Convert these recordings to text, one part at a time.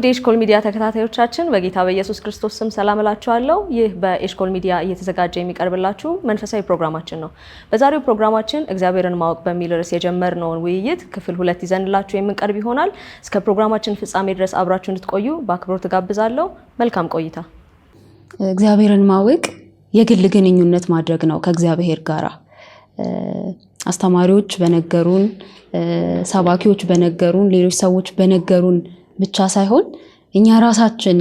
ውድ የኤሽኮል ሚዲያ ተከታታዮቻችን፣ በጌታ በኢየሱስ ክርስቶስ ስም ሰላም እላችኋለሁ። ይህ በኤሽኮል ሚዲያ እየተዘጋጀ የሚቀርብላችሁ መንፈሳዊ ፕሮግራማችን ነው። በዛሬው ፕሮግራማችን እግዚአብሔርን ማወቅ በሚል ርዕስ የጀመርነውን ውይይት ክፍል 2 ይዘንላችሁ የምንቀርብ ይሆናል። እስከ ፕሮግራማችን ፍጻሜ ድረስ አብራችሁ እንድትቆዩ በአክብሮት እጋብዛለሁ። መልካም ቆይታ። እግዚአብሔርን ማወቅ የግል ግንኙነት ማድረግ ነው ከእግዚአብሔር ጋራ። አስተማሪዎች በነገሩን፣ ሰባኪዎች በነገሩን፣ ሌሎች ሰዎች በነገሩን ብቻ ሳይሆን እኛ ራሳችን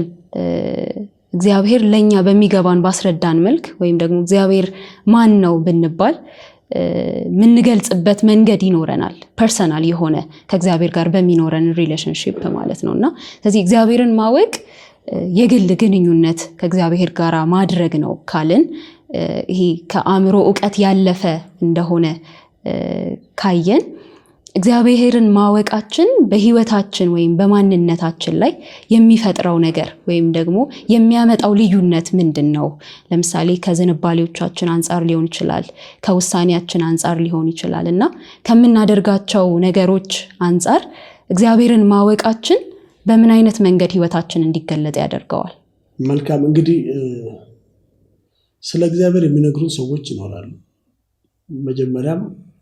እግዚአብሔር ለኛ በሚገባን ባስረዳን መልክ ወይም ደግሞ እግዚአብሔር ማን ነው ብንባል የምንገልጽበት መንገድ ይኖረናል። Personal የሆነ ከእግዚአብሔር ጋር በሚኖረን relationship ማለት ነው። እና ስለዚህ እግዚአብሔርን ማወቅ የግል ግንኙነት ከእግዚአብሔር ጋር ማድረግ ነው ካልን፣ ይሄ ከአእምሮ እውቀት ያለፈ እንደሆነ ካየን፣ እግዚአብሔርን ማወቃችን በህይወታችን ወይም በማንነታችን ላይ የሚፈጥረው ነገር ወይም ደግሞ የሚያመጣው ልዩነት ምንድን ነው? ለምሳሌ ከዝንባሌዎቻችን አንጻር ሊሆን ይችላል፣ ከውሳኔያችን አንጻር ሊሆን ይችላል። እና ከምናደርጋቸው ነገሮች አንጻር እግዚአብሔርን ማወቃችን በምን አይነት መንገድ ህይወታችን እንዲገለጥ ያደርገዋል? መልካም፣ እንግዲህ ስለ እግዚአብሔር የሚነግሩን ሰዎች ይኖራሉ። መጀመሪያም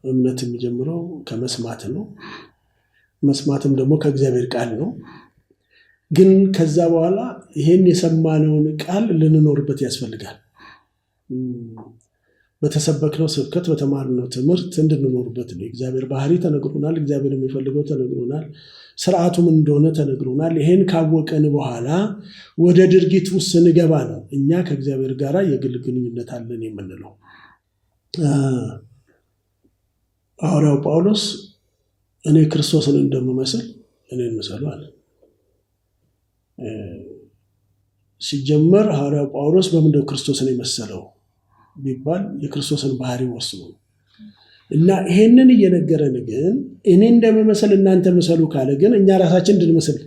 እምነት የሚጀምረው ከመስማት ነው። መስማትም ደግሞ ከእግዚአብሔር ቃል ነው። ግን ከዛ በኋላ ይሄን የሰማነውን ቃል ልንኖርበት ያስፈልጋል። በተሰበክነው ስብከት፣ በተማርነው ትምህርት እንድንኖርበት ነው። የእግዚአብሔር ባህሪ ተነግሮናል። እግዚአብሔር የሚፈልገው ተነግሮናል። ስርዓቱ ምን እንደሆነ ተነግሮናል። ይሄን ካወቀን በኋላ ወደ ድርጊት ውስጥ ስንገባ ነው እኛ ከእግዚአብሔር ጋር የግል ግንኙነት አለን የምንለው። ሐዋርያው ጳውሎስ እኔ ክርስቶስን እንደምመስል እኔን ምሰሉ አለ። ሲጀመር ሐዋርያው ጳውሎስ በምንድነው ክርስቶስን የመሰለው ቢባል የክርስቶስን ባህሪ ወስኖ ነው። እና ይሄንን እየነገረን ግን እኔ እንደምመስል እናንተ ምሰሉ ካለ ግን እኛ ራሳችን እንድንመስል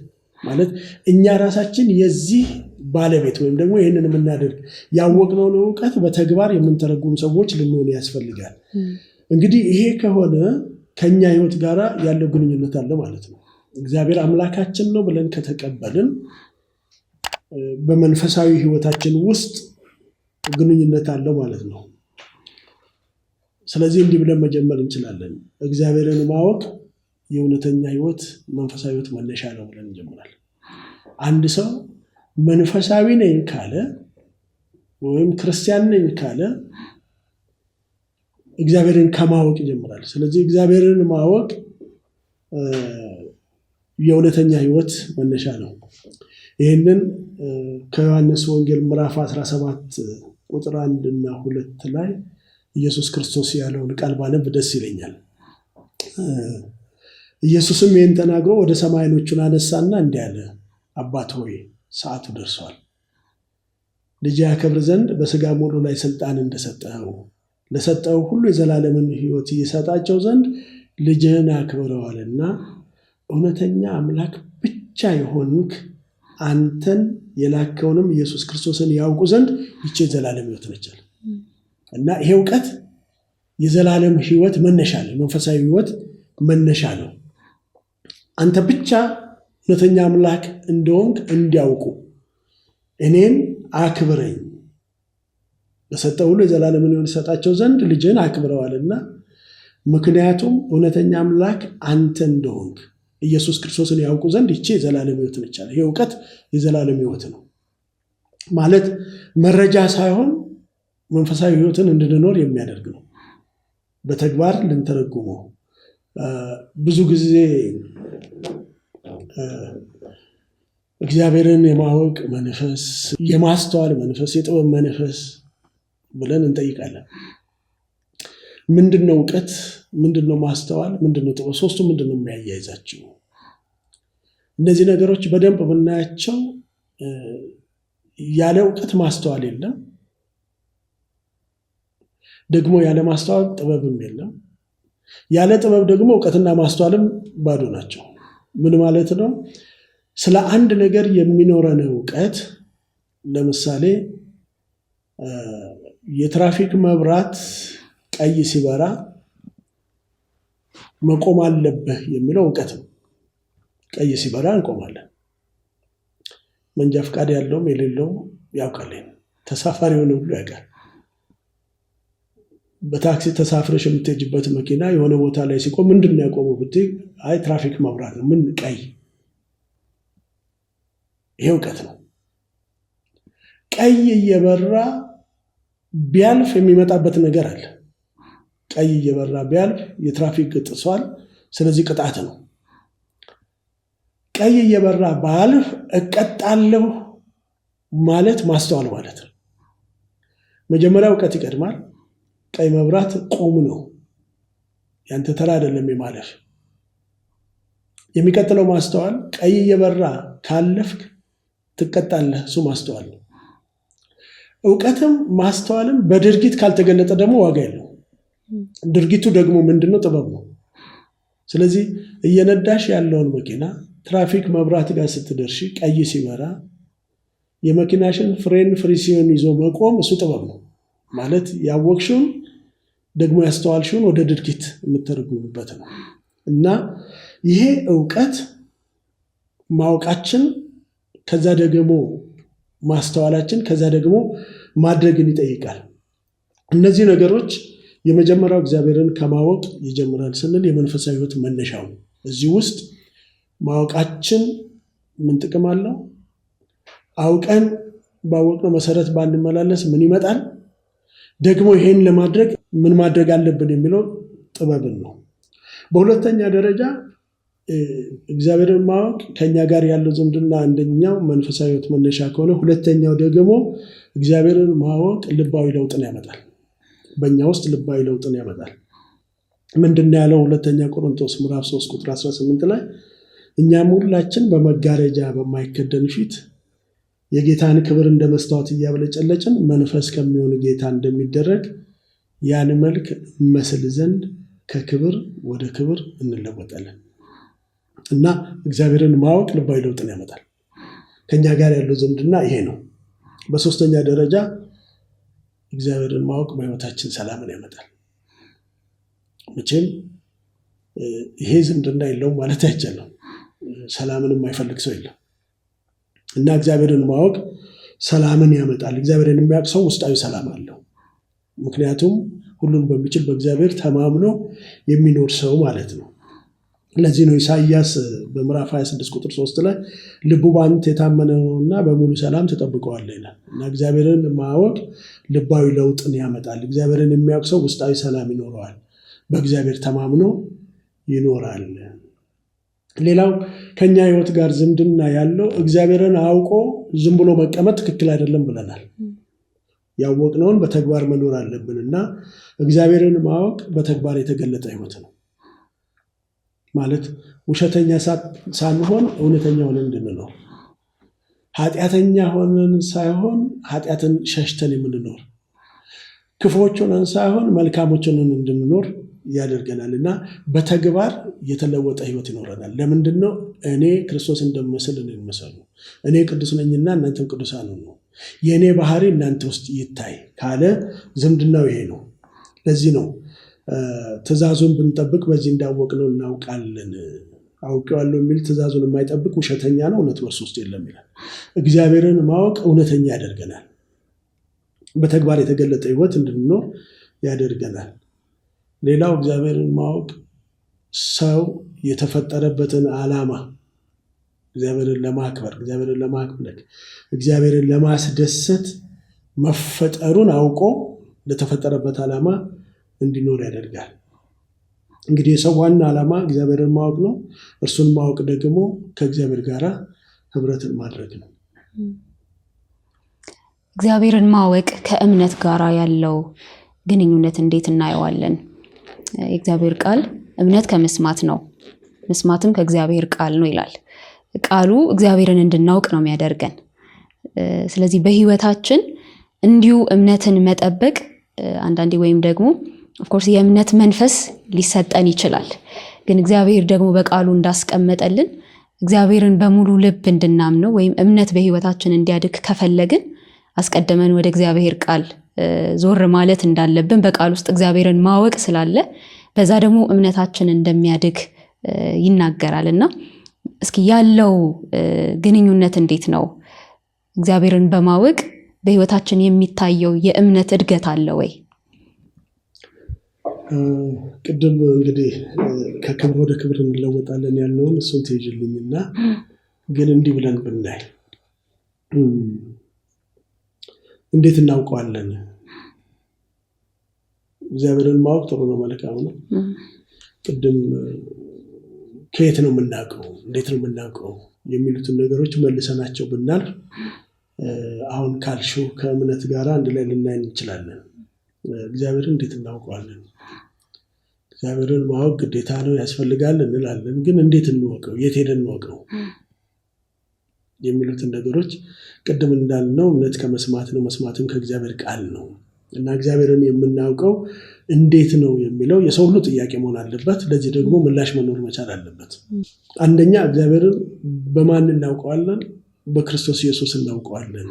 ማለት እኛ ራሳችን የዚህ ባለቤት ወይም ደግሞ ይህንን የምናደርግ፣ ያወቅነውን እውቀት በተግባር የምንተረጉም ሰዎች ልንሆን ያስፈልጋል። እንግዲህ ይሄ ከሆነ ከኛ ህይወት ጋር ያለው ግንኙነት አለ ማለት ነው። እግዚአብሔር አምላካችን ነው ብለን ከተቀበልን በመንፈሳዊ ህይወታችን ውስጥ ግንኙነት አለው ማለት ነው። ስለዚህ እንዲህ ብለን መጀመር እንችላለን። እግዚአብሔርን ማወቅ የእውነተኛ ህይወት፣ መንፈሳዊ ህይወት መነሻ ነው ብለን እንጀምራለን። አንድ ሰው መንፈሳዊ ነኝ ካለ ወይም ክርስቲያን ነኝ ካለ እግዚአብሔርን ከማወቅ ይጀምራል። ስለዚህ እግዚአብሔርን ማወቅ የእውነተኛ ህይወት መነሻ ነው። ይህንን ከዮሐንስ ወንጌል ምዕራፍ 17 ቁጥር 1 እና 2 ላይ ኢየሱስ ክርስቶስ ያለውን ቃል ባነብ ደስ ይለኛል። ኢየሱስም ይህን ተናግሮ ወደ ሰማይ ዓይኖቹን አነሳና እንዲህ አለ፣ አባት ሆይ፣ ሰዓቱ ደርሷል። ልጅህን ያከብር ዘንድ በስጋ ሁሉ ላይ ስልጣን እንደሰጠኸው ለሰጠኸው ሁሉ የዘላለምን ሕይወት ይሰጣቸው ዘንድ ልጅህን አክብረዋልና እውነተኛ አምላክ ብቻ የሆንክ አንተን የላከውንም ኢየሱስ ክርስቶስን ያውቁ ዘንድ ይቺ የዘላለም ሕይወት ነች አለ። እና ይሄ እውቀት የዘላለም ሕይወት መነሻ ነው። መንፈሳዊ ሕይወት መነሻ ነው። አንተ ብቻ እውነተኛ አምላክ እንደሆንክ እንዲያውቁ እኔን አክብረኝ፣ ለሰጠኸው ሁሉ የዘላለምን ሕይወት ይሰጣቸው ዘንድ ልጅህን አክብረዋልና ምክንያቱም እውነተኛ አምላክ አንተ እንደሆንክ ኢየሱስ ክርስቶስን ያውቁ ዘንድ ይቺ የዘላለም ሕይወት ነች አለ። ይህ እውቀት የዘላለም ሕይወት ነው ማለት መረጃ ሳይሆን መንፈሳዊ ሕይወትን እንድንኖር የሚያደርግ ነው። በተግባር ልንተረጉመው። ብዙ ጊዜ እግዚአብሔርን የማወቅ መንፈስ፣ የማስተዋል መንፈስ፣ የጥበብ መንፈስ ብለን እንጠይቃለን። ምንድን ነው እውቀት? ምንድን ነው ማስተዋል? ምንድን ነው ጥበብ? ሶስቱ ምንድን ነው የሚያያይዛቸው? እነዚህ ነገሮች በደንብ ብናያቸው ያለ እውቀት ማስተዋል የለም። ደግሞ ያለ ማስተዋል ጥበብም የለም። ያለ ጥበብ ደግሞ እውቀትና ማስተዋልም ባዶ ናቸው። ምን ማለት ነው? ስለ አንድ ነገር የሚኖረን እውቀት፣ ለምሳሌ የትራፊክ መብራት ቀይ ሲበራ መቆም አለብህ የሚለው እውቀት ነው። ቀይ ሲበራ እንቆማለን። መንጃ ፈቃድ ያለውም የሌለውም ያውቃል። ተሳፋሪ የሆነ ሁሉ ያውቃል። በታክሲ ተሳፍረሽ የምትሄጂበት መኪና የሆነ ቦታ ላይ ሲቆም ምንድን ነው ያቆመው ብትይ፣ አይ ትራፊክ መብራት ነው። ምን ቀይ። ይሄ እውቀት ነው። ቀይ እየበራ ቢያልፍ የሚመጣበት ነገር አለ። ቀይ እየበራ ቢያልፍ የትራፊክ ጥሷል፣ ስለዚህ ቅጣት ነው። ቀይ እየበራ ባልፍ እቀጣለሁ ማለት ማስተዋል ማለት ነው። መጀመሪያ እውቀት ይቀድማል። ቀይ መብራት ቆም ነው፣ ያንተ ተራ አይደለም የማለፍ። የሚቀጥለው ማስተዋል፣ ቀይ እየበራ ካለፍክ ትቀጣለህ። እሱ ማስተዋል ነው። እውቀትም ማስተዋልም በድርጊት ካልተገለጠ ደግሞ ዋጋ የለውም። ድርጊቱ ደግሞ ምንድነው? ጥበብ ነው። ስለዚህ እየነዳሽ ያለውን መኪና ትራፊክ መብራት ጋር ስትደርሺ ቀይ ሲበራ የመኪናሽን ፍሬን ፍሪሲዮን ይዞ መቆም እሱ ጥበብ ነው። ማለት ያወቅሽውን ደግሞ ያስተዋልሽውን ወደ ድርጊት የምተረጉምበት ነው። እና ይሄ እውቀት ማወቃችን ከዛ ደግሞ ማስተዋላችን ከዛ ደግሞ ማድረግን ይጠይቃል። እነዚህ ነገሮች የመጀመሪያው እግዚአብሔርን ከማወቅ ይጀምራል ስንል የመንፈሳዊ ሕይወት መነሻው ነው። እዚህ ውስጥ ማወቃችን ምን ጥቅም አለው? አውቀን ባወቅነው መሰረት ባንመላለስ ምን ይመጣል? ደግሞ ይሄን ለማድረግ ምን ማድረግ አለብን የሚለው ጥበብን ነው። በሁለተኛ ደረጃ እግዚአብሔርን ማወቅ ከኛ ጋር ያለው ዝምድና አንደኛው መንፈሳዊ ሕይወት መነሻ ከሆነ፣ ሁለተኛው ደግሞ እግዚአብሔርን ማወቅ ልባዊ ለውጥን ያመጣል። በእኛ ውስጥ ልባዊ ለውጥን ያመጣል። ምንድን ነው ያለው? ሁለተኛ ቆሮንቶስ ምዕራፍ 3 ቁጥር 18 ላይ እኛም ሁላችን በመጋረጃ በማይከደን ፊት የጌታን ክብር እንደ መስታወት እያብለጨለጭን መንፈስ ከሚሆን ጌታ እንደሚደረግ ያን መልክ መስል ዘንድ ከክብር ወደ ክብር እንለወጣለን። እና እግዚአብሔርን ማወቅ ልባዊ ለውጥን ያመጣል። ከኛ ጋር ያለው ዝምድና ይሄ ነው። በሶስተኛ ደረጃ እግዚአብሔርን ማወቅ በሕይወታችን ሰላምን ያመጣል። መቼም ይሄ ዝምድና የለውም ማለት አይቻልም። ሰላምን የማይፈልግ ሰው የለም። እና እግዚአብሔርን ማወቅ ሰላምን ያመጣል። እግዚአብሔርን የሚያውቅ ሰው ውስጣዊ ሰላም አለው። ምክንያቱም ሁሉን በሚችል በእግዚአብሔር ተማምኖ የሚኖር ሰው ማለት ነው። ለዚህ ነው ኢሳይያስ በምዕራፍ 26 ቁጥር 3 ላይ ልቡ በአንተ የታመነ ነውና በሙሉ ሰላም ትጠብቀዋለህ ይላል። እና እግዚአብሔርን ማወቅ ልባዊ ለውጥን ያመጣል። እግዚአብሔርን የሚያውቅ ሰው ውስጣዊ ሰላም ይኖረዋል። በእግዚአብሔር ተማምኖ ይኖራል። ሌላው ከኛ ሕይወት ጋር ዝምድና ያለው እግዚአብሔርን አውቆ ዝም ብሎ መቀመጥ ትክክል አይደለም ብለናል። ያወቅነውን በተግባር መኖር አለብን እና እግዚአብሔርን ማወቅ በተግባር የተገለጠ ሕይወት ነው። ማለት ውሸተኛ ሳንሆን እውነተኛ ሆነን እንድንኖር፣ ኃጢአተኛ ሆነን ሳይሆን ኃጢአትን ሸሽተን የምንኖር፣ ክፉዎች ሆነን ሳይሆን መልካሞች ሆነን እንድንኖር ያደርገናል። እና በተግባር የተለወጠ ሕይወት ይኖረናል። ለምንድን ነው? እኔ ክርስቶስ እንደምመስል እኔን ምሰሉ፣ እኔ ቅዱስ ነኝና እናንተም ቅዱሳን ሁኑ፣ የእኔ ባህሪ እናንተ ውስጥ ይታይ ካለ ዝምድናው ይሄ ነው። ለዚህ ነው ትእዛዙን ብንጠብቅ በዚህ እንዳወቅነው እናውቃለን። አውቄዋለሁ የሚል ትእዛዙን የማይጠብቅ ውሸተኛ ነው፣ እውነት በእርሱ ውስጥ የለም ይላል። እግዚአብሔርን ማወቅ እውነተኛ ያደርገናል። በተግባር የተገለጠ ሕይወት እንድንኖር ያደርገናል። ሌላው እግዚአብሔርን ማወቅ ሰው የተፈጠረበትን ዓላማ እግዚአብሔርን ለማክበር፣ እግዚአብሔርን ለማምለክ፣ እግዚአብሔርን ለማስደሰት መፈጠሩን አውቆ ለተፈጠረበት ዓላማ እንዲኖር ያደርጋል። እንግዲህ የሰው ዋና ዓላማ እግዚአብሔርን ማወቅ ነው። እርሱን ማወቅ ደግሞ ከእግዚአብሔር ጋር ህብረትን ማድረግ ነው። እግዚአብሔርን ማወቅ ከእምነት ጋር ያለው ግንኙነት እንዴት እናየዋለን? የእግዚአብሔር ቃል እምነት ከመስማት ነው፣ መስማትም ከእግዚአብሔር ቃል ነው ይላል። ቃሉ እግዚአብሔርን እንድናውቅ ነው የሚያደርገን። ስለዚህ በህይወታችን እንዲሁ እምነትን መጠበቅ አንዳንዴ ወይም ደግሞ of course የእምነት መንፈስ ሊሰጠን ይችላል። ግን እግዚአብሔር ደግሞ በቃሉ እንዳስቀመጠልን እግዚአብሔርን በሙሉ ልብ እንድናምነው ወይም እምነት በህይወታችን እንዲያድግ ከፈለግን አስቀድመን ወደ እግዚአብሔር ቃል ዞር ማለት እንዳለብን በቃል ውስጥ እግዚአብሔርን ማወቅ ስላለ በዛ ደግሞ እምነታችን እንደሚያድግ ይናገራል። እና እስኪ ያለው ግንኙነት እንዴት ነው? እግዚአብሔርን በማወቅ በህይወታችን የሚታየው የእምነት እድገት አለ ወይ? ቅድም እንግዲህ ከክብር ወደ ክብር እንለወጣለን ያልነውን እሱን ትይዥልኝና ግን እንዲህ ብለን ብናይ እንዴት እናውቀዋለን? እግዚአብሔርን ማወቅ ጥሩ ነው፣ መልካም ነው። ቅድም ከየት ነው የምናውቀው፣ እንዴት ነው የምናውቀው የሚሉትን ነገሮች መልሰናቸው ብናልፍ አሁን ካልሽው ከእምነት ጋር አንድ ላይ ልናይ እንችላለን። እግዚአብሔርን እንዴት እናውቀዋለን? እግዚአብሔርን ማወቅ ግዴታ ነው፣ ያስፈልጋል እንላለን። ግን እንዴት እንወቀው? የት ሄደን እንወቀው? የሚሉትን ነገሮች ቅድም እንዳልነው እምነት ከመስማት ነው፣ መስማትም ከእግዚአብሔር ቃል ነው እና እግዚአብሔርን የምናውቀው እንዴት ነው የሚለው የሰው ሁሉ ጥያቄ መሆን አለበት። ለዚህ ደግሞ ምላሽ መኖር መቻል አለበት። አንደኛ እግዚአብሔርን በማን እናውቀዋለን? በክርስቶስ ኢየሱስ እናውቀዋለን።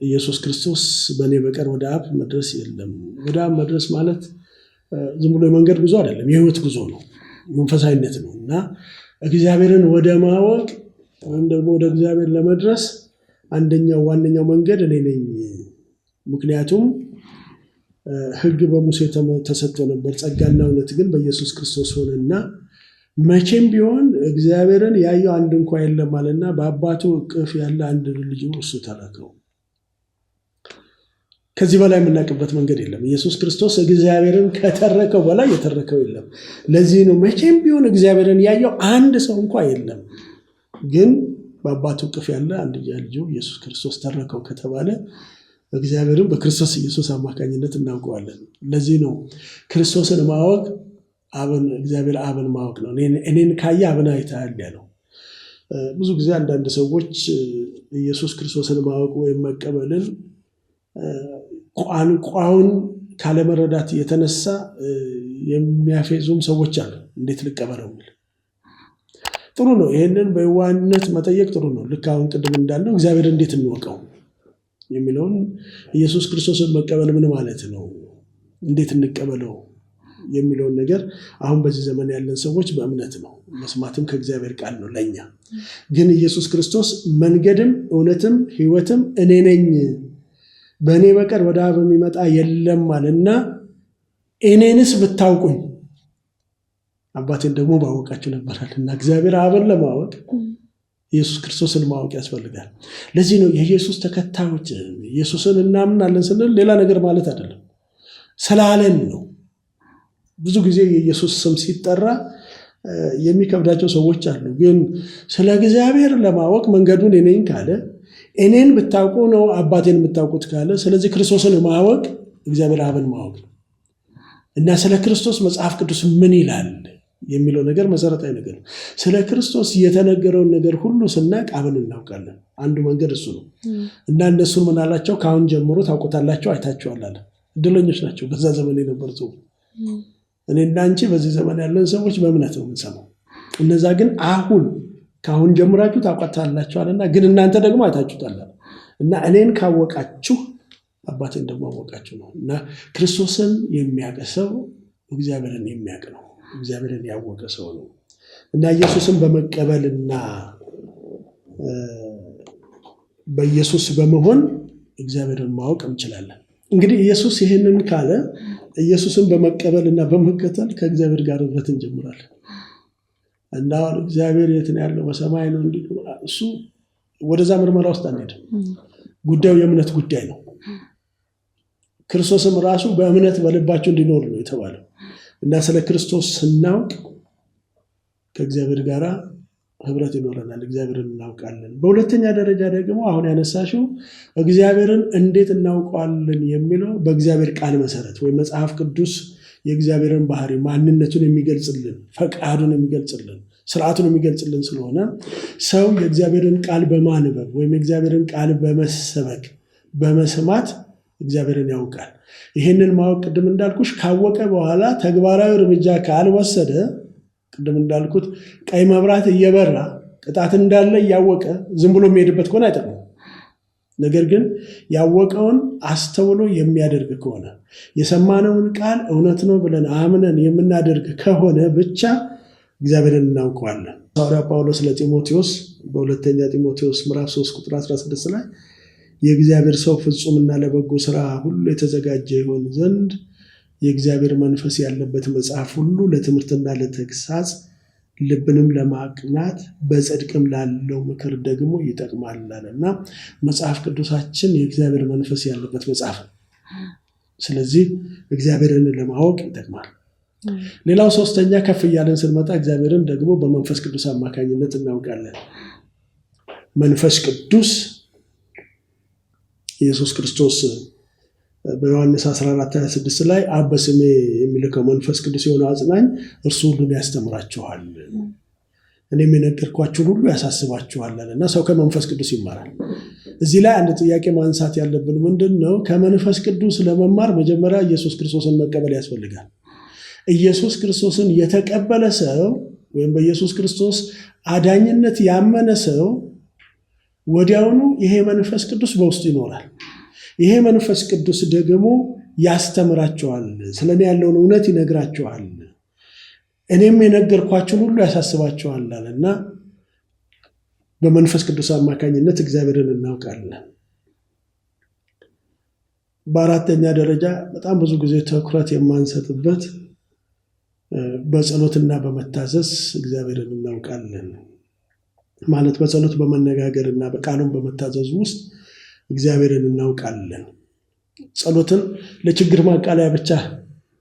ኢየሱስ ክርስቶስ በእኔ በቀር ወደ አብ መድረስ የለም። ወደ አብ መድረስ ማለት ዝም ብሎ የመንገድ ጉዞ አይደለም፣ የህይወት ጉዞ ነው፣ መንፈሳዊነት ነው እና እግዚአብሔርን ወደ ማወቅ ወይም ደግሞ ወደ እግዚአብሔር ለመድረስ አንደኛው ዋነኛው መንገድ እኔ ነኝ። ምክንያቱም ሕግ በሙሴ ተሰጥቶ ነበር፣ ጸጋና እውነት ግን በኢየሱስ ክርስቶስ ሆነና መቼም ቢሆን እግዚአብሔርን ያየው አንድ እንኳ የለም አለና በአባቱ እቅፍ ያለ አንድ ልጁ እሱ ተረከው። ከዚህ በላይ የምናውቅበት መንገድ የለም። ኢየሱስ ክርስቶስ እግዚአብሔርን ከተረከው በላይ የተረከው የለም። ለዚህ ነው መቼም ቢሆን እግዚአብሔርን ያየው አንድ ሰው እንኳ የለም፣ ግን በአባቱ እቅፍ ያለ አንድያ ልጁ ኢየሱስ ክርስቶስ ተረከው ከተባለ እግዚአብሔርን በክርስቶስ ኢየሱስ አማካኝነት እናውቀዋለን። ለዚህ ነው ክርስቶስን ማወቅ አብን እግዚአብሔር አብን ማወቅ ነው። እኔን ካየ አብን አይተሃል ያለው። ብዙ ጊዜ አንዳንድ ሰዎች ኢየሱስ ክርስቶስን ማወቅ ወይም መቀበልን ቋንቋውን ካለመረዳት የተነሳ የሚያፌዙም ሰዎች አሉ። እንዴት ልቀበለው የሚል ጥሩ ነው። ይህንን በየዋህነት መጠየቅ ጥሩ ነው። ልክ አሁን ቅድም እንዳልነው እግዚአብሔር እንዴት እንወቀው የሚለውን ኢየሱስ ክርስቶስን መቀበል ምን ማለት ነው፣ እንዴት እንቀበለው የሚለውን ነገር አሁን በዚህ ዘመን ያለን ሰዎች በእምነት ነው፣ መስማትም ከእግዚአብሔር ቃል ነው። ለእኛ ግን ኢየሱስ ክርስቶስ መንገድም እውነትም ሕይወትም እኔ ነኝ፣ በእኔ በቀር ወደ አብ የሚመጣ የለም አለና እኔንስ ብታውቁኝ አባቴን ደግሞ ባወቃችሁ ነበራል። እና እግዚአብሔር አብን ለማወቅ ኢየሱስ ክርስቶስን ማወቅ ያስፈልጋል። ለዚህ ነው የኢየሱስ ተከታዮች ኢየሱስን እናምናለን ስንል ሌላ ነገር ማለት አይደለም፣ ስላለን ነው። ብዙ ጊዜ የኢየሱስ ስም ሲጠራ የሚከብዳቸው ሰዎች አሉ። ግን ስለ እግዚአብሔር ለማወቅ መንገዱን እኔ ነኝ ካለ፣ እኔን ብታውቁ ነው አባቴን የምታውቁት ካለ፣ ስለዚህ ክርስቶስን ማወቅ እግዚአብሔር አብን ማወቅ ነው እና ስለ ክርስቶስ መጽሐፍ ቅዱስ ምን ይላል የሚለው ነገር መሰረታዊ ነገር ነው። ስለ ክርስቶስ የተነገረውን ነገር ሁሉ ስናቅ አብን እናውቃለን። አንዱ መንገድ እሱ ነው እና እነሱን ምን አላቸው? ከአሁን ጀምሮ ታውቁታላችሁ፣ አይታችኋል አለ። እድለኞች ናቸው በዛ ዘመን የነበሩ ሰዎች። እኔና አንቺ በዚህ ዘመን ያለን ሰዎች በእምነት ነው የምንሰማው። እነዛ ግን አሁን ከአሁን ጀምራችሁ ታውቁታላችኋልና ግን እናንተ ደግሞ አይታችሁታል እና እኔን ካወቃችሁ አባቴን ደግሞ አወቃችሁ ነው። እና ክርስቶስን የሚያውቅ ሰው እግዚአብሔርን የሚያውቅ ነው። እግዚአብሔርን ያወቀ ሰው ነው። እና ኢየሱስን በመቀበልና በኢየሱስ በመሆን እግዚአብሔርን ማወቅ እንችላለን። እንግዲህ ኢየሱስ ይህንን ካለ ኢየሱስን በመቀበልና በመከተል ከእግዚአብሔር ጋር ህብረት እንጀምራለን። እና አሁን እግዚአብሔር የት ነው ያለው? በሰማይ ነው። እንዲህ እሱ ወደዛ ምርመራ ውስጥ አንሄድም። ጉዳዩ የእምነት ጉዳይ ነው። ክርስቶስም ራሱ በእምነት በልባቸው እንዲኖር ነው የተባለው። እና ስለ ክርስቶስ ስናውቅ ከእግዚአብሔር ጋር ህብረት ይኖረናል፣ እግዚአብሔርን እናውቃለን። በሁለተኛ ደረጃ ደግሞ አሁን ያነሳሽው እግዚአብሔርን እንዴት እናውቀዋለን የሚለው በእግዚአብሔር ቃል መሰረት ወይም መጽሐፍ ቅዱስ የእግዚአብሔርን ባህሪ ማንነቱን የሚገልጽልን፣ ፈቃዱን የሚገልጽልን፣ ስርዓቱን የሚገልጽልን ስለሆነ ሰው የእግዚአብሔርን ቃል በማንበብ ወይም የእግዚአብሔርን ቃል በመሰበክ በመስማት እግዚአብሔርን ያውቃል። ይህንን ማወቅ ቅድም እንዳልኩሽ ካወቀ በኋላ ተግባራዊ እርምጃ ካልወሰደ ቅድም እንዳልኩት ቀይ መብራት እየበራ ቅጣት እንዳለ እያወቀ ዝም ብሎ የሚሄድበት ከሆነ አይጠቅምም። ነገር ግን ያወቀውን አስተውሎ የሚያደርግ ከሆነ የሰማነውን ቃል እውነት ነው ብለን አምነን የምናደርግ ከሆነ ብቻ እግዚአብሔርን እናውቀዋለን። ሐዋርያ ጳውሎስ ለጢሞቴዎስ በሁለተኛ ጢሞቴዎስ ምዕራፍ 3 ቁጥር 16 ላይ የእግዚአብሔር ሰው ፍጹምና ለበጎ ስራ ሁሉ የተዘጋጀ ይሆን ዘንድ የእግዚአብሔር መንፈስ ያለበት መጽሐፍ ሁሉ ለትምህርትና ለተግሳጽ ልብንም ለማቅናት በጽድቅም ላለው ምክር ደግሞ ይጠቅማል እና መጽሐፍ ቅዱሳችን የእግዚአብሔር መንፈስ ያለበት መጽሐፍ ነው። ስለዚህ እግዚአብሔርን ለማወቅ ይጠቅማል። ሌላው ሶስተኛ ከፍ እያለን ስንመጣ እግዚአብሔርን ደግሞ በመንፈስ ቅዱስ አማካኝነት እናውቃለን። መንፈስ ቅዱስ ኢየሱስ ክርስቶስ በዮሐንስ 14:26 ላይ አብ በስሜ የሚልከው መንፈስ ቅዱስ የሆነው አጽናኝ እርሱ ሁሉን ያስተምራችኋል፣ እኔም የነገርኳችሁን ሁሉ ያሳስባችኋል እና ሰው ከመንፈስ ቅዱስ ይማራል። እዚህ ላይ አንድ ጥያቄ ማንሳት ያለብን ምንድን ነው? ከመንፈስ ቅዱስ ለመማር መጀመሪያ ኢየሱስ ክርስቶስን መቀበል ያስፈልጋል። ኢየሱስ ክርስቶስን የተቀበለ ሰው ወይም በኢየሱስ ክርስቶስ አዳኝነት ያመነ ሰው ወዲያውኑ ይሄ መንፈስ ቅዱስ በውስጡ ይኖራል። ይሄ መንፈስ ቅዱስ ደግሞ ያስተምራቸዋል፣ ስለ እኔ ያለውን እውነት ይነግራቸዋል፣ እኔም የነገርኳችሁን ሁሉ ያሳስባቸዋል አለና በመንፈስ ቅዱስ አማካኝነት እግዚአብሔርን እናውቃለን። በአራተኛ ደረጃ በጣም ብዙ ጊዜ ትኩረት የማንሰጥበት በጸሎትና በመታዘዝ እግዚአብሔርን እናውቃለን። ማለት በጸሎት በመነጋገርና በቃሉን በመታዘዝ ውስጥ እግዚአብሔርን እናውቃለን። ጸሎትን ለችግር ማቃለያ ብቻ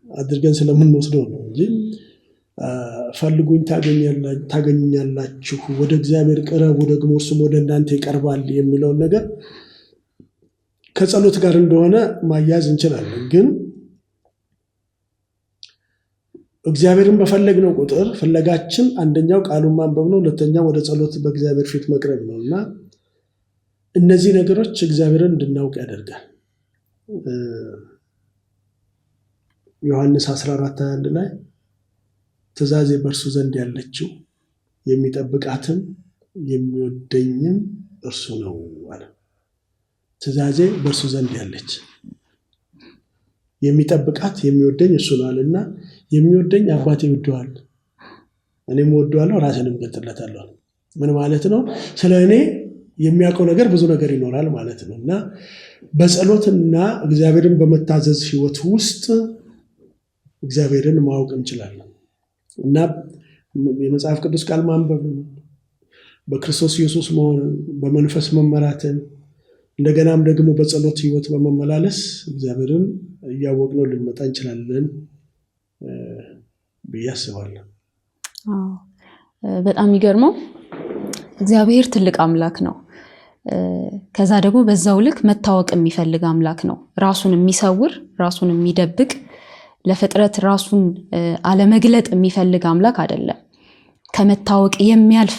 አድርገን ስለምንወስደው ነው እንጂ ፈልጉኝ ታገኙኛላችሁ፣ ወደ እግዚአብሔር ቅረቡ ደግሞ እርሱም ወደ እናንተ ይቀርባል የሚለውን ነገር ከጸሎት ጋር እንደሆነ ማያዝ እንችላለን። ግን እግዚአብሔርን በፈለግነው ቁጥር ፍለጋችን አንደኛው ቃሉን ማንበብ ነው፣ ሁለተኛው ወደ ጸሎት በእግዚአብሔር ፊት መቅረብ ነው እና እነዚህ ነገሮች እግዚአብሔርን እንድናውቅ ያደርጋል። ዮሐንስ 14:21 ላይ ትእዛዜ በእርሱ ዘንድ ያለችው የሚጠብቃትም የሚወደኝም እርሱ ነው አለ። ትእዛዜ በእርሱ ዘንድ ያለች የሚጠብቃት የሚወደኝ እርሱ ነው አለና የሚወደኝ አባቴ ይወደዋል፣ እኔም እወደዋለሁ፣ ራሴንም እገልጥለታለሁ። ምን ማለት ነው? ስለ እኔ የሚያውቀው ነገር ብዙ ነገር ይኖራል ማለት ነው። እና በጸሎትና እግዚአብሔርን በመታዘዝ ሕይወት ውስጥ እግዚአብሔርን ማወቅ እንችላለን። እና የመጽሐፍ ቅዱስ ቃል ማንበብን፣ በክርስቶስ ኢየሱስ መሆንን፣ በመንፈስ መመራትን፣ እንደገናም ደግሞ በጸሎት ሕይወት በመመላለስ እግዚአብሔርን እያወቅነው ልንመጣ እንችላለን ብዬ አስባለሁ። በጣም የሚገርመው እግዚአብሔር ትልቅ አምላክ ነው። ከዛ ደግሞ በዛው ልክ መታወቅ የሚፈልግ አምላክ ነው። ራሱን የሚሰውር፣ ራሱን የሚደብቅ፣ ለፍጥረት ራሱን አለመግለጥ የሚፈልግ አምላክ አይደለም። ከመታወቅ የሚያልፍ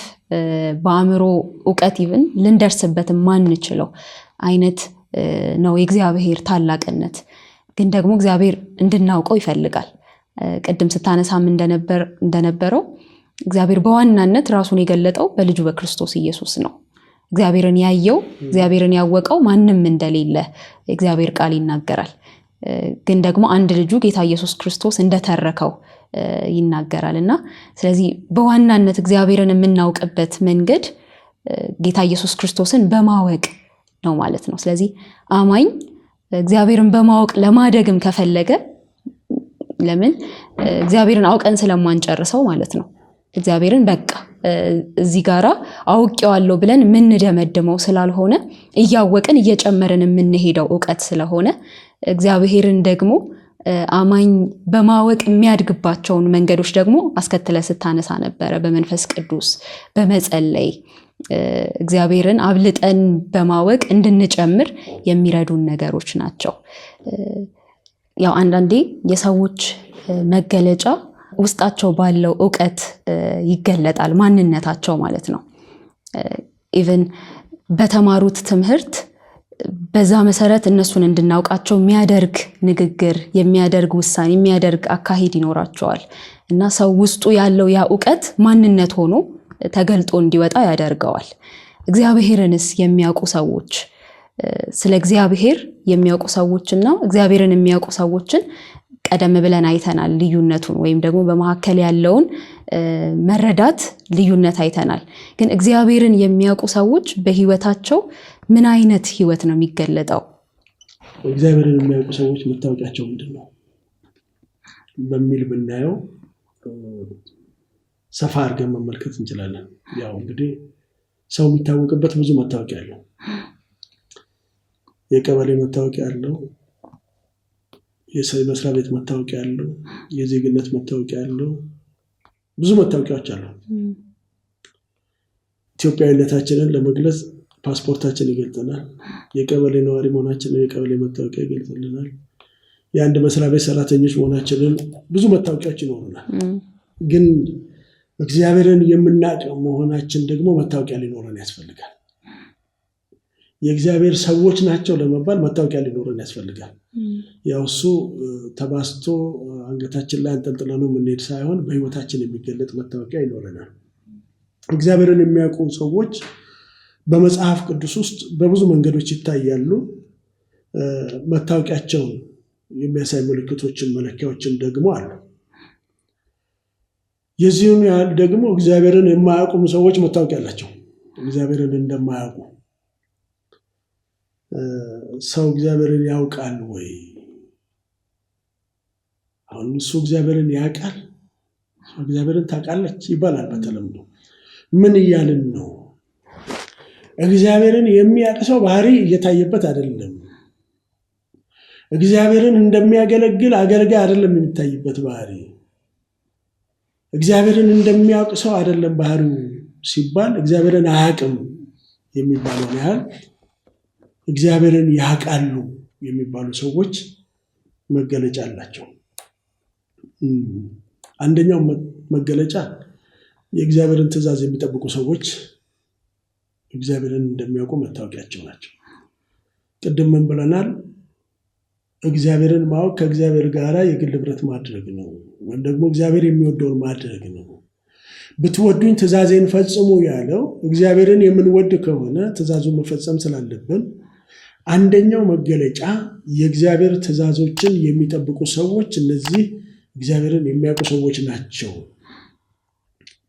በአእምሮ እውቀት ይብን ልንደርስበት ማንችለው አይነት ነው የእግዚአብሔር ታላቅነት። ግን ደግሞ እግዚአብሔር እንድናውቀው ይፈልጋል። ቅድም ስታነሳም እንደነበረው እግዚአብሔር በዋናነት ራሱን የገለጠው በልጁ በክርስቶስ ኢየሱስ ነው። እግዚአብሔርን ያየው እግዚአብሔርን ያወቀው ማንም እንደሌለ እግዚአብሔር ቃል ይናገራል። ግን ደግሞ አንድ ልጁ ጌታ ኢየሱስ ክርስቶስ እንደተረከው ይናገራል። እና ስለዚህ በዋናነት እግዚአብሔርን የምናውቅበት መንገድ ጌታ ኢየሱስ ክርስቶስን በማወቅ ነው ማለት ነው። ስለዚህ አማኝ እግዚአብሔርን በማወቅ ለማደግም ከፈለገ፣ ለምን እግዚአብሔርን አውቀን ስለማንጨርሰው ማለት ነው። እግዚአብሔርን በቃ እዚህ ጋራ አውቄዋለሁ ብለን የምንደመድመው ስላልሆነ እያወቅን እየጨመርን የምንሄደው እውቀት ስለሆነ እግዚአብሔርን ደግሞ አማኝ በማወቅ የሚያድግባቸውን መንገዶች ደግሞ አስከትለ ስታነሳ ነበረ። በመንፈስ ቅዱስ በመጸለይ እግዚአብሔርን አብልጠን በማወቅ እንድንጨምር የሚረዱን ነገሮች ናቸው። ያው አንዳንዴ የሰዎች መገለጫ ውስጣቸው ባለው እውቀት ይገለጣል፣ ማንነታቸው ማለት ነው። Even በተማሩት ትምህርት በዛ መሰረት እነሱን እንድናውቃቸው የሚያደርግ ንግግር፣ የሚያደርግ ውሳኔ፣ የሚያደርግ አካሄድ ይኖራቸዋል እና ሰው ውስጡ ያለው ያ እውቀት ማንነት ሆኖ ተገልጦ እንዲወጣ ያደርገዋል። እግዚአብሔርንስ የሚያውቁ ሰዎች፣ ስለ እግዚአብሔር የሚያውቁ ሰዎችና እግዚአብሔርን የሚያውቁ ሰዎችን ቀደም ብለን አይተናል ልዩነቱን ወይም ደግሞ በመካከል ያለውን መረዳት ልዩነት አይተናል። ግን እግዚአብሔርን የሚያውቁ ሰዎች በህይወታቸው ምን አይነት ህይወት ነው የሚገለጠው? እግዚአብሔርን የሚያውቁ ሰዎች መታወቂያቸው ምንድን ነው በሚል ብናየው ሰፋ አድርገን መመልከት እንችላለን። ያው እንግዲህ ሰው የሚታወቅበት ብዙ መታወቂያ አለው። የቀበሌ መታወቂያ አለው። የመስሪያ ቤት መታወቂያ አለው። የዜግነት መታወቂያ አለው። ብዙ መታወቂያዎች አሉ። ኢትዮጵያዊነታችንን ለመግለጽ ፓስፖርታችን ይገልጸናል። የቀበሌ ነዋሪ መሆናችንን የቀበሌ መታወቂያ ይገልጽልናል። የአንድ መስሪያ ቤት ሰራተኞች መሆናችንን ብዙ መታወቂያዎች ይኖሩናል። ግን እግዚአብሔርን የምናውቅ መሆናችን ደግሞ መታወቂያ ሊኖረን ያስፈልጋል። የእግዚአብሔር ሰዎች ናቸው ለመባል መታወቂያ ሊኖረን ያስፈልጋል። ያው እሱ ተባስቶ አንገታችን ላይ አንጠልጥለነው የምንሄድ ሳይሆን በሕይወታችን የሚገለጥ መታወቂያ ይኖረናል። እግዚአብሔርን የሚያውቁ ሰዎች በመጽሐፍ ቅዱስ ውስጥ በብዙ መንገዶች ይታያሉ። መታወቂያቸውን የሚያሳይ ምልክቶችን፣ መለኪያዎችም ደግሞ አሉ። የዚህም ያህል ደግሞ እግዚአብሔርን የማያውቁም ሰዎች መታወቂያ አላቸው። እግዚአብሔርን እንደማያውቁ ሰው እግዚአብሔርን ያውቃል ወይ? አሁን እሱ እግዚአብሔርን ያውቃል፣ እግዚአብሔርን ታውቃለች ይባላል በተለምዶ። ምን እያልን ነው? እግዚአብሔርን የሚያውቅ ሰው ባህሪ እየታየበት አይደለም። እግዚአብሔርን እንደሚያገለግል አገልጋይ አይደለም የሚታይበት ባህሪ። እግዚአብሔርን እንደሚያውቅ ሰው አይደለም ባህሪው ሲባል እግዚአብሔርን አያውቅም የሚባለውን ያህል እግዚአብሔርን ያውቃሉ የሚባሉ ሰዎች መገለጫ አላቸው። አንደኛው መገለጫ የእግዚአብሔርን ትእዛዝ የሚጠብቁ ሰዎች እግዚአብሔርን እንደሚያውቁ መታወቂያቸው ናቸው። ቅድም ምን ብለናል? እግዚአብሔርን ማወቅ ከእግዚአብሔር ጋር የግል ኅብረት ማድረግ ነው፣ ወይም ደግሞ እግዚአብሔር የሚወደውን ማድረግ ነው። ብትወዱኝ ትእዛዜን ፈጽሙ ያለው እግዚአብሔርን የምንወድ ከሆነ ትእዛዙን መፈጸም ስላለብን አንደኛው መገለጫ የእግዚአብሔር ትእዛዞችን የሚጠብቁ ሰዎች እነዚህ እግዚአብሔርን የሚያውቁ ሰዎች ናቸው።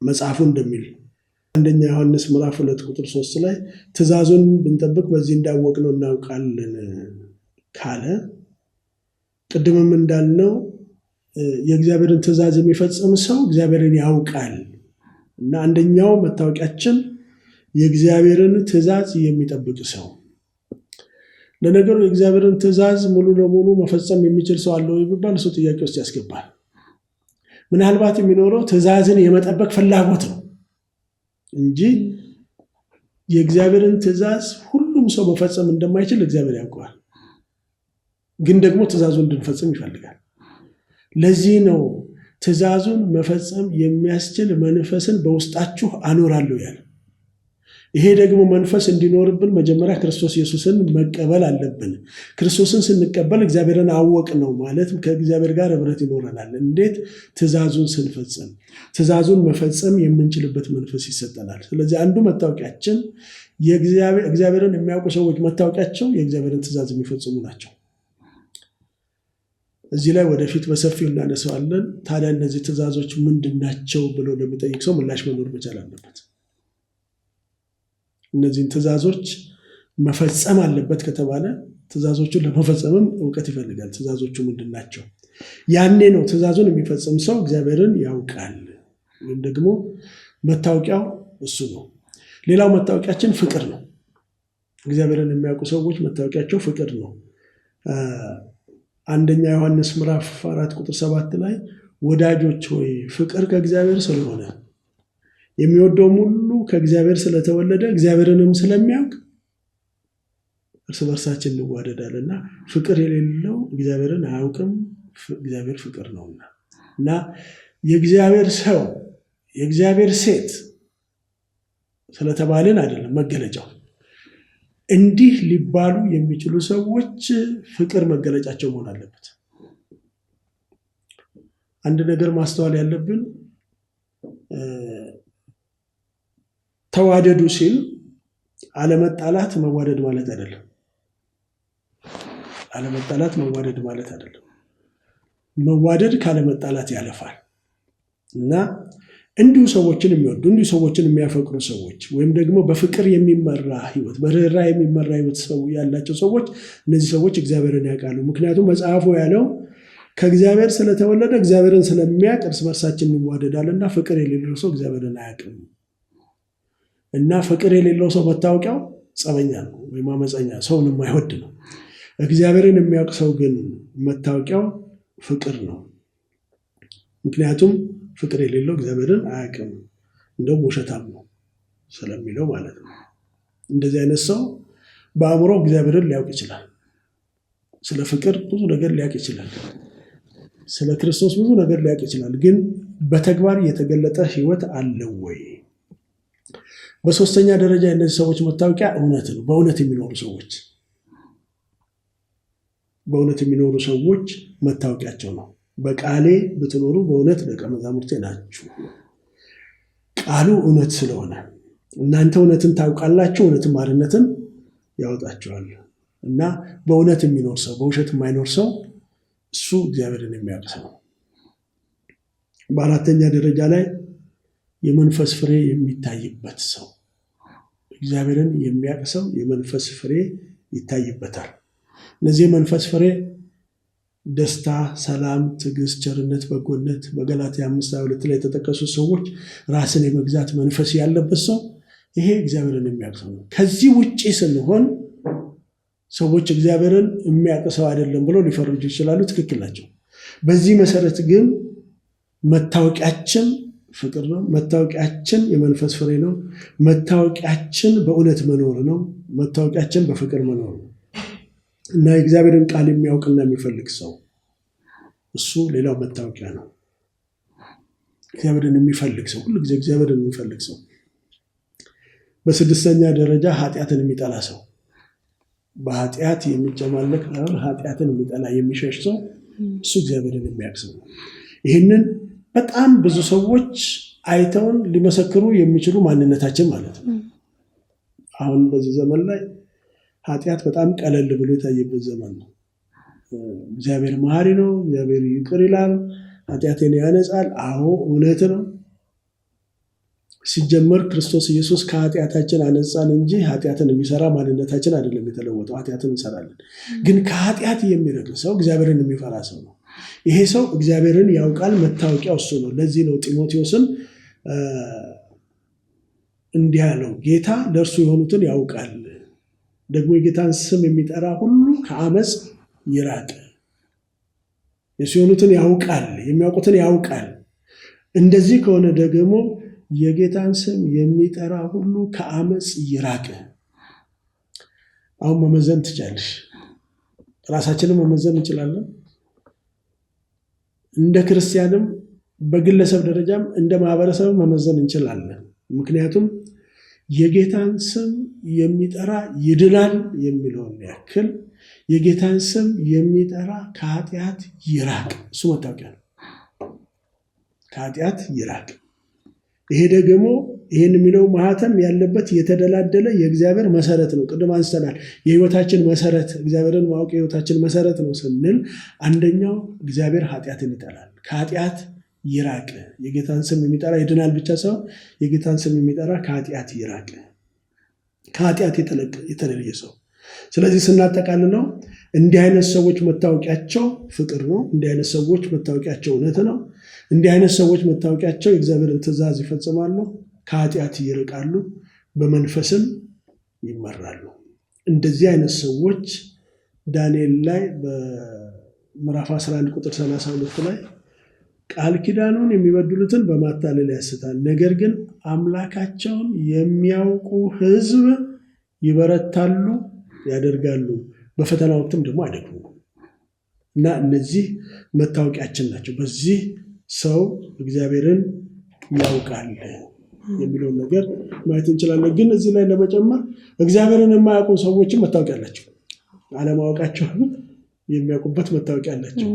መጽሐፉ እንደሚል አንደኛ ዮሐንስ ምዕራፍ 2 ቁጥር 3 ላይ ትእዛዙን ብንጠብቅ በዚህ እንዳወቅነው እናውቃለን ካለ፣ ቅድምም እንዳልነው የእግዚአብሔርን ትእዛዝ የሚፈጽም ሰው እግዚአብሔርን ያውቃል እና አንደኛው መታወቂያችን የእግዚአብሔርን ትእዛዝ የሚጠብቅ ሰው። ለነገሩ የእግዚአብሔርን ትእዛዝ ሙሉ ለሙሉ መፈጸም የሚችል ሰው አለ ወይ ቢባል እሱ ጥያቄ ውስጥ ያስገባል። ምናልባት የሚኖረው ትእዛዝን የመጠበቅ ፍላጎት ነው እንጂ የእግዚአብሔርን ትእዛዝ ሁሉም ሰው መፈጸም እንደማይችል እግዚአብሔር ያውቀዋል። ግን ደግሞ ትእዛዙን እንድንፈጽም ይፈልጋል። ለዚህ ነው ትእዛዙን መፈጸም የሚያስችል መንፈስን በውስጣችሁ አኖራለሁ ያለ። ይሄ ደግሞ መንፈስ እንዲኖርብን መጀመሪያ ክርስቶስ ኢየሱስን መቀበል አለብን። ክርስቶስን ስንቀበል እግዚአብሔርን አወቅ ነው ማለት ከእግዚአብሔር ጋር ኅብረት ይኖረናል። እንዴት? ትእዛዙን ስንፈጽም። ትእዛዙን መፈጸም የምንችልበት መንፈስ ይሰጠናል። ስለዚህ አንዱ መታወቂያችን እግዚአብሔርን የሚያውቁ ሰዎች መታወቂያቸው የእግዚአብሔርን ትእዛዝ የሚፈጽሙ ናቸው። እዚህ ላይ ወደፊት በሰፊው እናነሳዋለን። ታዲያ እነዚህ ትእዛዞች ምንድን ናቸው ብሎ ለሚጠይቅ ሰው ምላሽ መኖር መቻል አለበት። እነዚህን ትእዛዞች መፈጸም አለበት ከተባለ ትእዛዞቹን ለመፈጸምም እውቀት ይፈልጋል። ትእዛዞቹ ምንድን ናቸው? ያኔ ነው ትእዛዙን የሚፈጽም ሰው እግዚአብሔርን ያውቃል፣ ወይም ደግሞ መታወቂያው እሱ ነው። ሌላው መታወቂያችን ፍቅር ነው። እግዚአብሔርን የሚያውቁ ሰዎች መታወቂያቸው ፍቅር ነው። አንደኛ ዮሐንስ ምዕራፍ 4 ቁጥር 7 ላይ ወዳጆች ሆይ፣ ፍቅር ከእግዚአብሔር ስለሆነ፣ የሚወደውም ሁሉ ከእግዚአብሔር ስለተወለደ እግዚአብሔርንም ስለሚያውቅ እርስ በርሳችን እንዋደዳልና፣ ፍቅር የሌለው እግዚአብሔርን አያውቅም፣ እግዚአብሔር ፍቅር ነውና። እና የእግዚአብሔር ሰው፣ የእግዚአብሔር ሴት ስለተባልን አይደለም መገለጫው። እንዲህ ሊባሉ የሚችሉ ሰዎች ፍቅር መገለጫቸው መሆን አለበት። አንድ ነገር ማስተዋል ያለብን፣ ተዋደዱ ሲል አለመጣላት መዋደድ ማለት አይደለም። አለመጣላት መዋደድ ማለት አይደለም። መዋደድ ካለመጣላት ያለፋል እና እንዲሁ ሰዎችን የሚወዱ፣ እንዲሁ ሰዎችን የሚያፈቅሩ ሰዎች ወይም ደግሞ በፍቅር የሚመራ ሕይወት፣ በርኅራኄ የሚመራ ሕይወት ሰው ያላቸው ሰዎች፣ እነዚህ ሰዎች እግዚአብሔርን ያውቃሉ። ምክንያቱም መጽሐፉ ያለው ከእግዚአብሔር ስለተወለደ እግዚአብሔርን ስለሚያውቅ እርስ በርሳችን እንዋደዳልና ፍቅር የሌለው ሰው እግዚአብሔርን አያውቅም። እና ፍቅር የሌለው ሰው መታወቂያው ጸበኛ ነው ወይም አመፀኛ፣ ሰውን የማይወድ ነው። እግዚአብሔርን የሚያውቅ ሰው ግን መታወቂያው ፍቅር ነው። ምክንያቱም ፍቅር የሌለው እግዚአብሔርን አያውቅም፣ እንደውም ውሸታም ነው ስለሚለው ማለት ነው። እንደዚህ አይነት ሰው በአእምሮ እግዚአብሔርን ሊያውቅ ይችላል። ስለ ፍቅር ብዙ ነገር ሊያውቅ ይችላል። ስለ ክርስቶስ ብዙ ነገር ሊያውቅ ይችላል። ግን በተግባር የተገለጠ ሕይወት አለው ወይ? በሶስተኛ ደረጃ የእነዚህ ሰዎች መታወቂያ እውነት ነው። በእውነት የሚኖሩ ሰዎች መታወቂያቸው ነው። በቃሌ ብትኖሩ በእውነት ደቀ መዛሙርቴ ናችሁ። ቃሉ እውነት ስለሆነ እናንተ እውነትን ታውቃላችሁ፣ እውነትም አርነትን ያወጣችኋል። እና በእውነት የሚኖር ሰው፣ በውሸት የማይኖር ሰው እሱ እግዚአብሔርን የሚያውቅ ሰው። በአራተኛ ደረጃ ላይ የመንፈስ ፍሬ የሚታይበት ሰው፣ እግዚአብሔርን የሚያውቅ ሰው የመንፈስ ፍሬ ይታይበታል። እነዚህ የመንፈስ ፍሬ ደስታ፣ ሰላም፣ ትዕግስት፣ ቸርነት፣ በጎነት በገላትያ 5:22 ላይ የተጠቀሱ ሰዎች ራስን የመግዛት መንፈስ ያለበት ሰው ይሄ እግዚአብሔርን የሚያውቅ ሰው ነው። ከዚህ ውጪ ስንሆን ሰዎች እግዚአብሔርን የሚያውቅ ሰው አይደለም ብለው ሊፈርጁ ይችላሉ። ትክክል ናቸው። በዚህ መሰረት ግን መታወቂያችን ፍቅር ነው። መታወቂያችን የመንፈስ ፍሬ ነው። መታወቂያችን በእውነት መኖር ነው። መታወቂያችን በፍቅር መኖር ነው። እና የእግዚአብሔርን ቃል የሚያውቅና የሚፈልግ ሰው እሱ ሌላው መታወቂያ ነው። እግዚአብሔርን የሚፈልግ ሰው፣ ሁሉ ጊዜ እግዚአብሔርን የሚፈልግ ሰው። በስድስተኛ ደረጃ ኃጢአትን የሚጠላ ሰው፣ በኃጢአት የሚጨማለቅ ኃጢአትን የሚጠላ፣ የሚሸሽ ሰው እሱ እግዚአብሔርን የሚያውቅ ሰው ነው። ይህንን በጣም ብዙ ሰዎች አይተውን ሊመሰክሩ የሚችሉ ማንነታችን ማለት ነው። አሁን በዚህ ዘመን ላይ ኃጢአት በጣም ቀለል ብሎ የታየበት ዘመን ነው። እግዚአብሔር መሐሪ ነው። እግዚአብሔር ይቅር ይላል፣ ኃጢአቴን ያነጻል። አዎ እውነት ነው። ሲጀመር ክርስቶስ ኢየሱስ ከኃጢአታችን አነጻን እንጂ ኃጢአትን የሚሰራ ማንነታችን አይደለም የተለወጠው። ኃጢአትን እንሰራለን፣ ግን ከኃጢአት የሚርቅ ሰው እግዚአብሔርን የሚፈራ ሰው ነው። ይሄ ሰው እግዚአብሔርን ያውቃል፣ መታወቂያው እሱ ነው። ለዚህ ነው ጢሞቴዎስን እንዲህ ያለው፣ ጌታ ለእርሱ የሆኑትን ያውቃል፣ ደግሞ የጌታን ስም የሚጠራ ሁሉ ከአመፅ ይራቅ። የእሱ የሆኑትን ያውቃል፣ የሚያውቁትን ያውቃል። እንደዚህ ከሆነ ደግሞ የጌታን ስም የሚጠራ ሁሉ ከአመፅ ይራቅ። አሁን መመዘን ትቻለሽ። ራሳችንን መመዘን እንችላለን። እንደ ክርስቲያንም በግለሰብ ደረጃም እንደ ማህበረሰብ መመዘን እንችላለን። ምክንያቱም የጌታን ስም የሚጠራ ይድናል የሚለውን ያክል የጌታን ስም የሚጠራ ከኃጢአት ይራቅ። እሱ መታወቂያ ነው። ከኃጢአት ይራቅ። ይሄ ደግሞ ይህን የሚለው ማህተም ያለበት የተደላደለ የእግዚአብሔር መሰረት ነው። ቅድም አንስተናል። የህይወታችን መሰረት፣ እግዚአብሔርን ማወቅ የህይወታችን መሰረት ነው ስንል አንደኛው እግዚአብሔር ኃጢአትን ይጠላል። ከኃጢአት ይራቅ። የጌታን ስም የሚጠራ ይድናል ብቻ ሳይሆን የጌታን ስም የሚጠራ ከኃጢአት ይራቅ። ከኃጢአት የተለየ ሰው። ስለዚህ ስናጠቃልለው እንዲህ አይነት ሰዎች መታወቂያቸው ፍቅር ነው። እንዲህ አይነት ሰዎች መታወቂያቸው እውነት ነው። እንዲህ አይነት ሰዎች መታወቂያቸው የእግዚአብሔርን ትእዛዝ ይፈጽማሉ፣ ከኃጢአት ይርቃሉ፣ በመንፈስም ይመራሉ። እንደዚህ አይነት ሰዎች ዳንኤል ላይ በምዕራፍ 11 ቁጥር 32 ላይ ቃል ኪዳኑን የሚበድሉትን በማታለል ያስታል፣ ነገር ግን አምላካቸውን የሚያውቁ ሕዝብ ይበረታሉ፣ ያደርጋሉ፣ በፈተና ወቅትም ደግሞ አይደክሙም። እና እነዚህ መታወቂያችን ናቸው። በዚህ ሰው እግዚአብሔርን ያውቃል የሚለውን ነገር ማየት እንችላለን። ግን እዚህ ላይ ለመጨመር እግዚአብሔርን የማያውቁ ሰዎችም መታወቂያ አላቸው። አለማወቃቸውን የሚያውቁበት መታወቂያ አላቸው።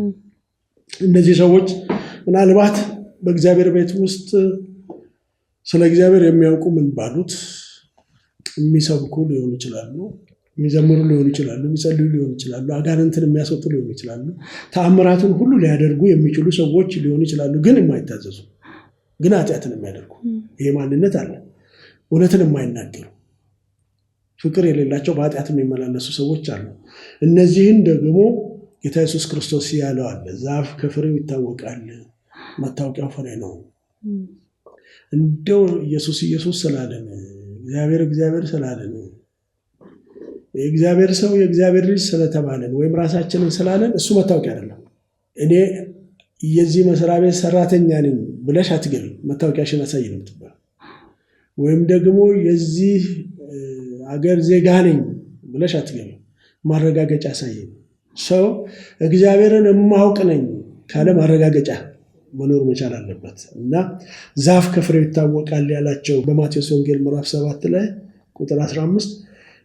እነዚህ ሰዎች ምናልባት በእግዚአብሔር ቤት ውስጥ ስለ እግዚአብሔር የሚያውቁ ምን ባሉት የሚሰብኩ ሊሆኑ ይችላሉ። የሚዘምሩ ሊሆኑ ይችላሉ፣ የሚጸልዩ ሊሆኑ ይችላሉ፣ አጋንንትን የሚያስወጡ ሊሆኑ ይችላሉ፣ ተአምራትን ሁሉ ሊያደርጉ የሚችሉ ሰዎች ሊሆኑ ይችላሉ። ግን የማይታዘዙ፣ ግን ኃጢአትን የሚያደርጉ፣ ይሄ ማንነት አለ። እውነትን የማይናገሩ፣ ፍቅር የሌላቸው፣ በኃጢአት የሚመላለሱ ሰዎች አሉ። እነዚህን ደግሞ ጌታ ኢየሱስ ክርስቶስ ያለው አለ። ዛፍ ከፍሬው ይታወቃል፣ መታወቂያው ፍሬ ነው። እንደው ኢየሱስ ኢየሱስ ስላለን፣ እግዚአብሔር እግዚአብሔር ስላለን፣ የእግዚአብሔር ሰው፣ የእግዚአብሔር ልጅ ስለተባለን ወይም ራሳችንን ስላለን እሱ መታወቂያ አይደለም። እኔ የዚህ መስሪያ ቤት ሰራተኛ ነኝ ብለሽ አትገቢ፣ መታወቂያሽን አሳይ ነው የምትባለው። ወይም ደግሞ የዚህ አገር ዜጋ ነኝ ብለሽ አትገቢ፣ ማረጋገጫ አሳይ። ሰው እግዚአብሔርን የማውቅ ነኝ ካለ ማረጋገጫ መኖር መቻል አለበት። እና ዛፍ ከፍሬው ይታወቃል ያላቸው በማቴዎስ ወንጌል ምዕራፍ 7 ላይ ቁጥር 15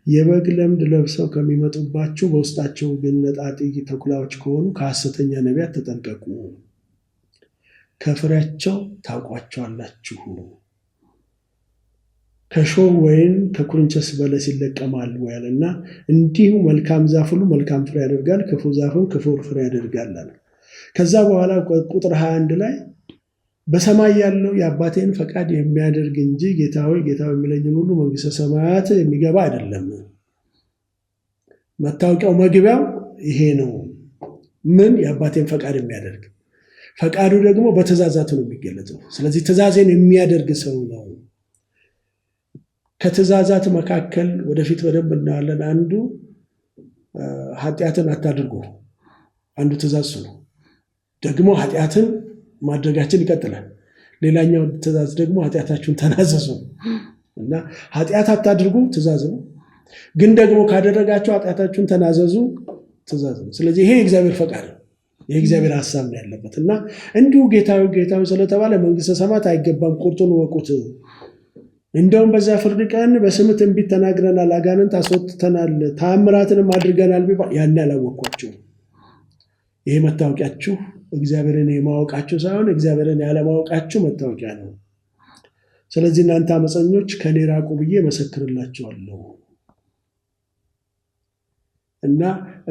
የበግ ለምድ ለብሰው ከሚመጡባችሁ በውስጣቸው ግን ነጣጢ ተኩላዎች ከሆኑ ከሐሰተኛ ነቢያት ተጠንቀቁ፣ ከፍሬያቸው ታውቋቸዋላችሁ። ከሾህ ወይን ከኩርንችት በለስ ይለቀማል ወይ አለና፣ እንዲሁ መልካም ዛፍ ሁሉ መልካም ፍሬ ያደርጋል፣ ክፉ ዛፍም ክፉ ፍሬ ያደርጋል አለ። ከዛ በኋላ ቁጥር 21 ላይ በሰማይ ያለው የአባቴን ፈቃድ የሚያደርግ እንጂ ጌታ ሆይ ጌታ ሆይ የሚለኝን ሁሉ መንግስተ ሰማያት የሚገባ አይደለም። መታወቂያው መግቢያው ይሄ ነው። ምን? የአባቴን ፈቃድ የሚያደርግ። ፈቃዱ ደግሞ በትእዛዛቱ ነው የሚገለጸው። ስለዚህ ትእዛዜን የሚያደርግ ሰው ነው። ከትእዛዛት መካከል ወደፊት በደንብ እናያለን። አንዱ ኃጢአትን አታድርጉ፣ አንዱ ትእዛዝ ነው። ደግሞ ኃጢአትን ማድረጋችን ይቀጥላል። ሌላኛው ትእዛዝ ደግሞ ኃጢአታችሁን ተናዘዙ እና ኃጢአት አታድርጉ ትእዛዝ ነው። ግን ደግሞ ካደረጋችሁ ኃጢአታችሁን ተናዘዙ ትእዛዝ ነው። ስለዚህ ይሄ የእግዚአብሔር ፈቃድ ነው። የእግዚአብሔር ሀሳብ ነው ያለበት። እና እንዲሁ ጌታዊ ጌታዊ ስለተባለ መንግስተ ሰማያት አይገባም፣ ቁርጡን እወቁት። እንደውም በዚያ ፍርድ ቀን በስምህ ትንቢት ተናግረናል፣ አጋንንት አስወጥተናል፣ ተአምራትንም አድርገናል ቢባል ያን አላወቅኳቸውም። ይሄ መታወቂያችሁ እግዚአብሔርን የማወቃችሁ ሳይሆን እግዚአብሔርን ያለማወቃችሁ መታወቂያ ነው። ስለዚህ እናንተ አመፀኞች ከኔ ራቁ ብዬ መሰክርላችኋለሁ። እና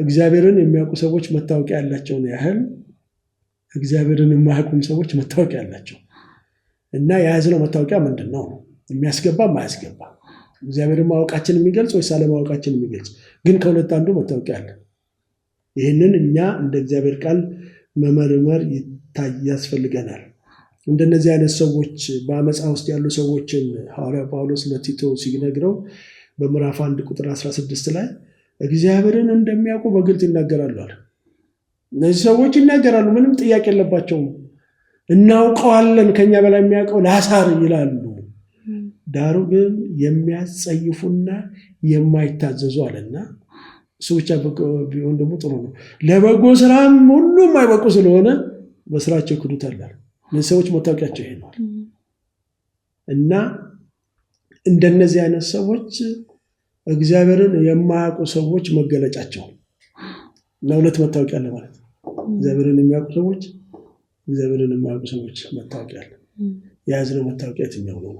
እግዚአብሔርን የሚያውቁ ሰዎች መታወቂያ ያላቸውን ያህል እግዚአብሔርን የማያውቁም ሰዎች መታወቂያ ያላቸው። እና የያዝነው መታወቂያ ምንድን ነው? የሚያስገባ የማያስገባ፣ እግዚአብሔርን ማወቃችን የሚገልጽ ወይስ አለማወቃችን የሚገልጽ? ግን ከሁለት አንዱ መታወቂያ አለ። ይህንን እኛ እንደ እግዚአብሔር ቃል መመርመር ያስፈልገናል። እንደነዚህ አይነት ሰዎች፣ በአመፃ ውስጥ ያሉ ሰዎችን ሐዋርያው ጳውሎስ ለቲቶ ሲነግረው በምዕራፍ 1 ቁጥር 16 ላይ እግዚአብሔርን እንደሚያውቁ በግልጽ ይናገራሉ አለ። እነዚህ ሰዎች ይናገራሉ፣ ምንም ጥያቄ የለባቸውም። እናውቀዋለን፣ ከኛ በላይ የሚያውቀው ላሳር ይላሉ። ዳሩ ግን የሚያስጸይፉና የማይታዘዙ አለና፣ እሱ ብቻ ቢሆን ደግሞ ጥሩ ነው። ለበጎ ስራም ሁሉ የማይበቁ ስለሆነ በስራቸው ይክዱታል። እነዚህ ሰዎች መታወቂያቸው ይሄ ነው። እና እንደነዚህ አይነት ሰዎች እግዚአብሔርን የማያውቁ ሰዎች መገለጫቸው። እና ሁለት መታወቂያ አለ ማለት ነው። እግዚአብሔርን የሚያውቁ ሰዎች፣ እግዚአብሔርን የማያውቁ ሰዎች መታወቂያ አለ። የያዝነው መታወቂያ የትኛው ነው?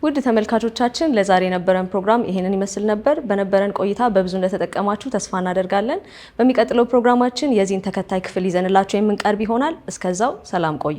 ውድ ተመልካቾቻችን፣ ለዛሬ የነበረን ፕሮግራም ይሄንን ይመስል ነበር። በነበረን ቆይታ በብዙ እንደተጠቀማችሁ ተስፋ እናደርጋለን። በሚቀጥለው ፕሮግራማችን የዚህን ተከታይ ክፍል ይዘንላችሁ የምንቀርብ ይሆናል። እስከዛው ሰላም ቆዩ።